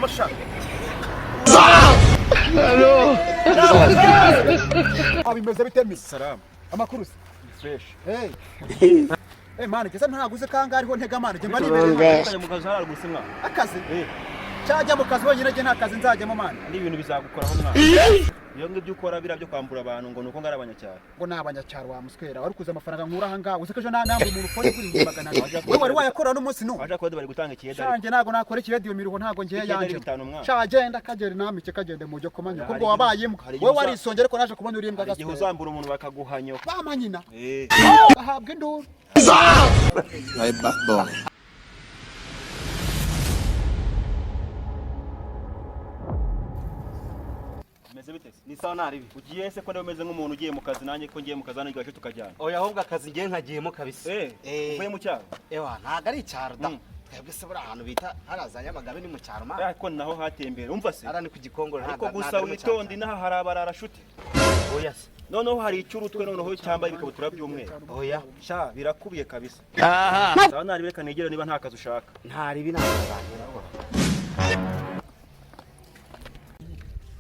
Kuvamo sha. Bimeze bite misi? Salamu. Amakuru se? Fresh. Hey. Eh man, geza ntago uzi kangahe ariho ntega man, njye mba nibereye Ukajya mu kazi hararwuse mwana. akazi. Eh. Cyajya mu kazi wenyine, njye nta kazi nzajyamo man. N'ibintu bizagukoraho mwana. Iyo ngibyo ukora biriya byo kwambura abantu ngo nuko ngari abanyacyaro. Ngo ni abanyacyaro wa muswera, wari kuza amafaranga nkura aha ngaha, uzi ko ejo nta umuntu ufone kuri 200. Wowe wari wayakora n'umunsi n'umwe. Waje kuba bari gutanga ikiyede ariko. Shanjye ntago nakora ikiredi, iyo miruho ntago ngiye Ikiyede ari yanje. 5 mwana. Sha genda kagenda namike kagende mu byo komanya Hari kubwo wabaye imbwa. hari igihe Wowe warisongera ariko naje kubona uri imbwa Hari igihe gaswera. uzambura umuntu bakaguhanyo. Bama nyina. Eh. Ahabwa induru. My backbone. Bimeze bite se? Ni sawa naribi. Ugiye se ko ndaba umeze nk'umuntu ugiye mu kazi, nanjye ko ngiye mu kazi hano iwacu tukajyana? Oya, ahubwo akazi ngiye nkagiyemo kabisa. Eh, Eh. uvuye mu cyaro? Ewa, ntago ari icyaro da. Twebwe se buri ahantu bita haraza Nyamagabe ni mu cyaro ma. Ariko naho hatembera umva se. Ara ni ku Gikongoro. Ariko Ntago gusa ntago ari mu cyaro. witonde, inaha hari abarara shuti. Oya se. Noneho hari icy'urutwe noneho cyambaye ibikabutura by'umweru. Oya. Sha birakubiye kabisa. Sawa nari, reka nigere niba nta kazi ushaka. Ntaribi, ntabwo nzahera.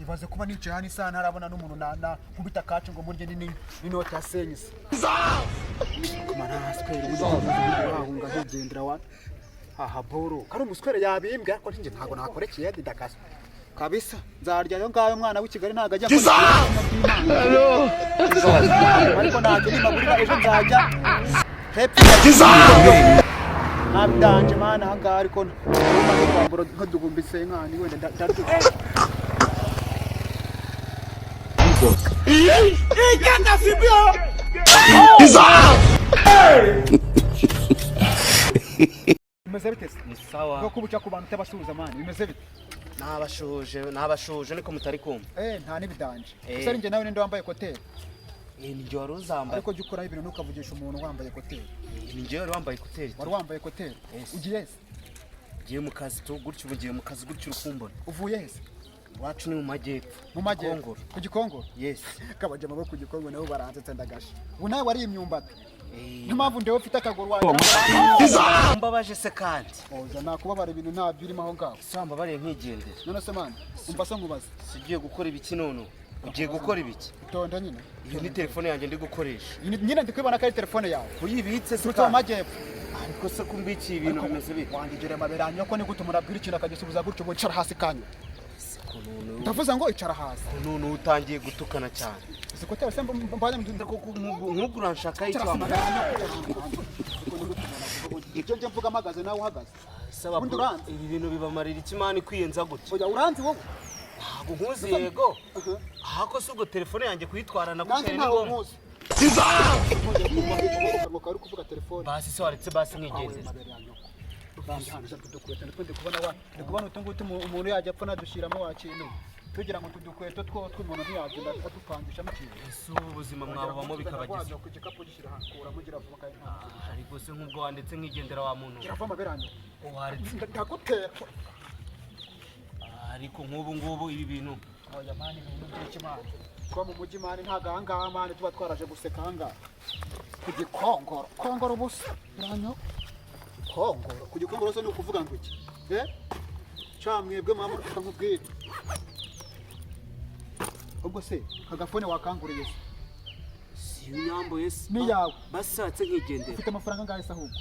Ibaze kuba nicaye hano isaha ntarabona n'umuntu na nkubita kacu ngo murye n'inoti ya senyisi. Kumara square ubundi wahunga nkigendera wa aha boro. Kari umuswere yabimbwe ariko njye ntago nakora ikiyede ndakasa. Kabisa nzarya ayo ngayo, umwana w'i Kigali ntago ajya akora. Ariko ntacyo nimagurira ejo nzajya hepfo. Ntabidanje mana aha ngaha ariko umaze kwambura nkadugumbise nkani wenda ndarya. Bimeze bite se? Ni sawa. Ko kubuca ku bantu utabasuhuza man, bimeze bite? Nabashuhuje, nabashuhuje niko mutari kumva. Eh, nta n'ibidanje. Eh. Gusa ari njye nawe ninde wambaye koteri? Eh, ni njye wari uzambaye. Ariko jya ukoraho ibintu ntukavugisha umuntu wambaye koteri. Ni njye wari wambaye ekuteri. Wari wambaye koteri. Yes. Ugiye he? Ngiye mu kazi tu gutyo, ubu ngiye mu kazi gutyo urukumbona. Uvuye he se? Iwacu ni mu majyepfo. Mu majyepfo? Gikongoro. Ku Gikongoro? Yes. Kabajya bo ku Gikongoro nabo baransetsa ndagasha. Ubu nawe wariye imyumbati? Eh. Niyo mpamvu ndewe ufite akaguru wagira. Mbabaje se kandi? Oya, nakubabara ibintu ntabyo urimo aho ngaho. Se wambabariye nkigendera. None se man, umva se nkubaze. Si ugiye gukora ibiki none? Ugiye gukora ibiki? Itonde nyine. Iyo ni telefone yanjye ndi gukoresha. Nyine ndi kwibona ko ari telefone yawe. Kuyibitse se Turutse mu kandi? majyepfo. Ariko se kumbikiye ibintu bimeze bite? Wangegere amabere ko ni gute umuntu abwira ikintu akagisubiza gutyo? Ngo icara hasi kanyu. Ko none Ndavuze ngo icara hasi. ko none utangiye gutukana cyane. Izi koteri se mbanye Nk'ubwo uranshaka icyo wamara. Ibyo njye mvuga mpagaze nawe uhagaze. Saba Ubundi uranzi? Ibi bintu bibamarira iki man kwiyenza gutya? Oya, uranzi wowe? Ntabwo nkuzi yego. Ahako si ubwo telefone yanjye kuyitwarana Nanjye gutya ni ntawe ngombwa? nkuzi. Ukaba uri kuvuga telefone. Basi se waretse basi nkigendera. Ndi kubona utu ngutu umuntu yajya apfa nadushyiramo wa kintu tugira ngo tudukweto two tw'umuntu ntiyagenda adupangishamo ikintu. Ese ubu ubuzima mwabubamo bikabageza? Ku gikapu gishyira hano, kuramo, gira vuba kandi nta Ariko se nk'ubwo wanditse nkigendera wa muntu? Gira vuba amabere yanjye. Waretse. Ndagutera. Ariko nk'ubu ngubu ibi bintu. Oya man, ibintu by'iki man? Kuba mu mujyi man, ntabwo aha ngaha man tuba twaraje guseka aha ngaha ku Gikongoro. Kongoro ubusa uranyo kongoro ku Gikongoro se ni ukuvuga ngo iki? Eh ca mwebwe mwaba mufite nkubwire. Ubwo se akagafone wakanguriye se? Si unyambuye se? Ni yawe. Basi waretse nkigendera. Ufite amafaranga angahe se ahubwo?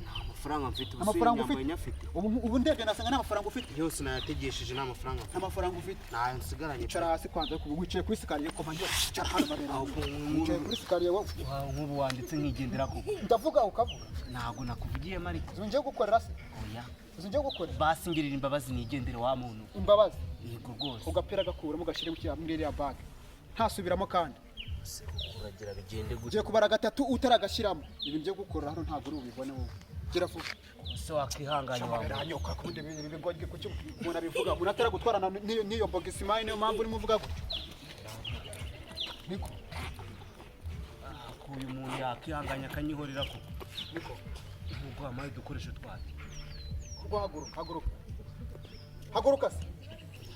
Nta mafaranga mfite ubu. Amafaranga Se ufite? nyambuye nyafite. Ubu ndebye nasanga nta mafaranga ufite. Yose nayategesheje, nta mafaranga mfite. Nta mafaranga ufite? Ntayo nsigaranye. Icara hasi kwanza, kuba wicaye kuri sikariye koma njye icara hano marera. Aho Wicaye kuri sikariye wowe. Nk'ubu wanditse nkigendera koko. Ndavuga ukavuga. Ntabwo nakuvugiyemo ariko. Uzi ngiye gukorera se? Oya. Uzi ngiye gukorera? Basi ngirira imbabazi nigendere wa muntu. Imbabazi? Yego rwose. Ugapira gakuramo ugashyire muri iriya bag ntasubiramo kandi. Uragira bigende gutya? Ugiye kubara gatatu utaragashyiramo, ibi ngiye gukorera hano ntabwo uri bubibone wowe. Gira vuba. Se wakihanganye wa muntu? Biranyoka kubundi ibintu bigoye kuki umuntu abivuga umuntu ataragutwarana n'iyo bogisi mine, niyo mpamvu urimo uvuga gutyo niko. Ko uyu muntu yakihanganye akanyihorera koko? Niko. Nk'ubwo wampaye udukoresho twawe. Ubwo haguruka, haguruka, haguruka se.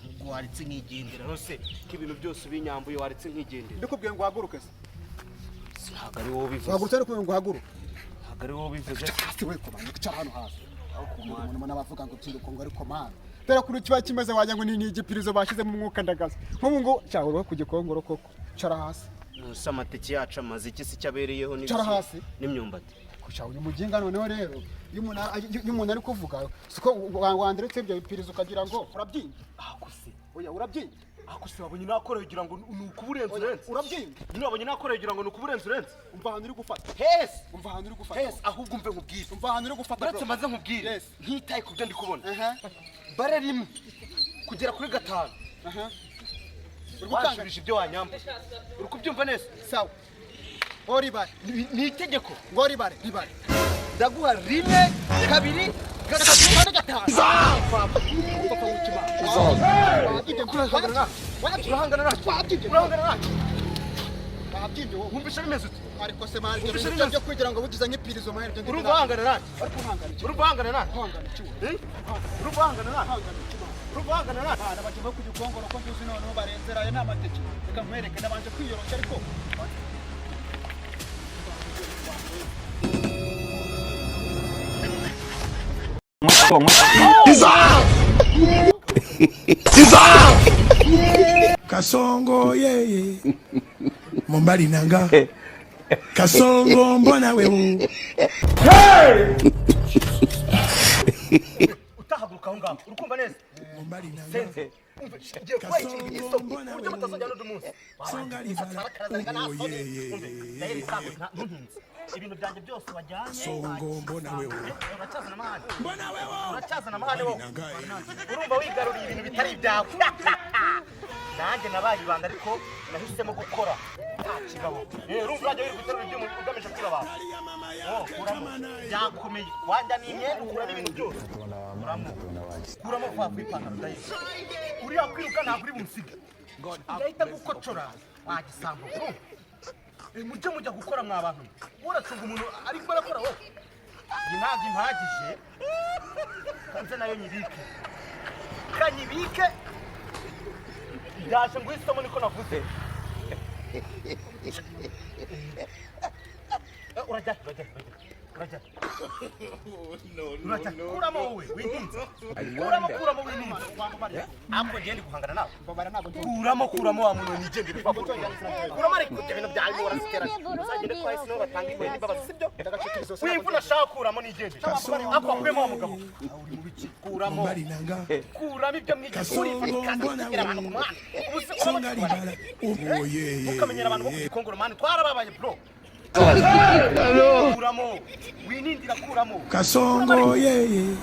Ubwo waretse nkigendera rwose ko ibintu byose ubinyambuye, waretse nkigendera. Ndikubwiye ngo uhaguruke se. Ntabwo ari wowe ubivuze. Uhagurutse, ndikubwiye ngo uhaguruke. Ntabwo ari wowe ubivuze. Hasi we, komanya icara hano hasi. Umuntu n'abavuga ngo byiruka ngo ariko mana. Dore kuri kiba kimeze, wagira ngo ni igipirizo bashyizemo umwuka ndagaza. Nk'ubu ngo cyangwa uriho ku Gikongoro koko. Cara hasi. Nuse amateke yacu amaze iki se, icyo abereyeho? Cara hasi. N'imyumbati. Kusha uyu muginga. Noneho rero iyo umuntu ari kuvuga, siko wanderetse ibyo bipirizo ukagira ngo urabyinga. Akose. Oya, urabyinga. Akose, wabonye nakoreye ugira ngo ni ukuburenza urenze. Urabyinga. Nyine wabonye nakoreye ugira ngo ni ukuburenza urenze. Umva ahantu uri gufata. Hesi. Umva ahantu uri gufata. Hesi, ahubwo umve nkubwire. Umva ahantu uri gufata, Uretse bro. maze nkubwire. Yes. Ntitaye ku byo ndi kubona, Aha. bare rimwe kugera kuri gatanu. Aha, uri gukanga. Wanshubije ibyo wanyambuye, uri kubyumva neza? Sawa, ngo ribare. Ni itegeko. Ngo ribare, ribare. Ndaguha rimwe, kabiri, gatatu. Kane, gatanu. Papa w'ikimana. Urahangana natwe, urahangana natwe, urahangana natwe. Wabyimbye wowe. Wumvishe bimeze ute? Ariko se man, ibyo Wumvishe bintu bimeze byo kugira ngo bugize nk'ipirizo, man, ibyo Urumva uhangana natwe? Ariko uhangana iki? Urumva uhangana natwe? Uhangana iki wowe? Eh? Urumva uhangana natwe? Uhangana iki, man? Urumva uhangana natwe? Abana bakiva ku Gikongoro ko nduzi, noneho barenzera. Aya ni amateke. Reka nkwereke, nabanje kwiyoroshya ariko. Kasongo yeye mobali nanga Kasongo mbona wewe. Utahaguruka aho ngaho, urukumva neza? Mobali nanga. Senze, umva, ngiye kubaha ikintu isomo Mbona uburyo wewe. mutazongera n'undi munsi. Songa libala. Oh, yeah, yeah, Umve, ndahera isambu, ntuntinze ibintu byanjye byose wajyanye. Songo mbona wewe. Uracyazana amahane. Mbona wewe. Uracyazana amahane wowe. Nanga Urumva wigaruriye ibintu bitari ibyawe. Nanjye nabaye ibanga, ariko nahisemo gukora nta kigabo. Urumva urajya wirirwa uterura ibyuma ugamije kwiba abantu. Oh, kuramo byakomeye, wajya n'imyenda, ukuramo ibintu byose. Kuramo, kuramo vuba vuba ipantaro. Ndahita uriya kwiruka, ntabwo uri bunsige, ndahita gukocora wagisambo. Urumva? Mujye mujya gukora mwa bantu mwe. Uracunga umuntu ariko arakora wowe. Iyi ntabwo impagije, kanze nayo nyibike, kanyibike. Ndaje nguhe isomo, niko navuze. Urajya, urajya, urajya, urajya, kuramo wowe wininze, kuramo, kuramo wininze. Ahubwo ngende guhangana nawe. Mbabara, ntabwo ndi. Kuramo, kuramo wa muntu, nigendere urupapuro, kuramo. Ariko ibyo bintu byawe warasiteranye, uzagende kwa esi niho batanga impuhwe n'imbabazi, sibyo? Wimvuna ashaka kuramo, nigendere. Ako wakuyemo wa mugabo, kuramo. Mobali nanga. Kuramo ibyo mwigisha. Kasongo Urifata mbona kugira abantu ku wewe. muhanda. Ubu se Songa urabona libala. Oh yeah. ukamenyera abantu bo ku Gikongoro, man, twarababaye bro. Kuramo winindira, kuramo. Kasongo yeye.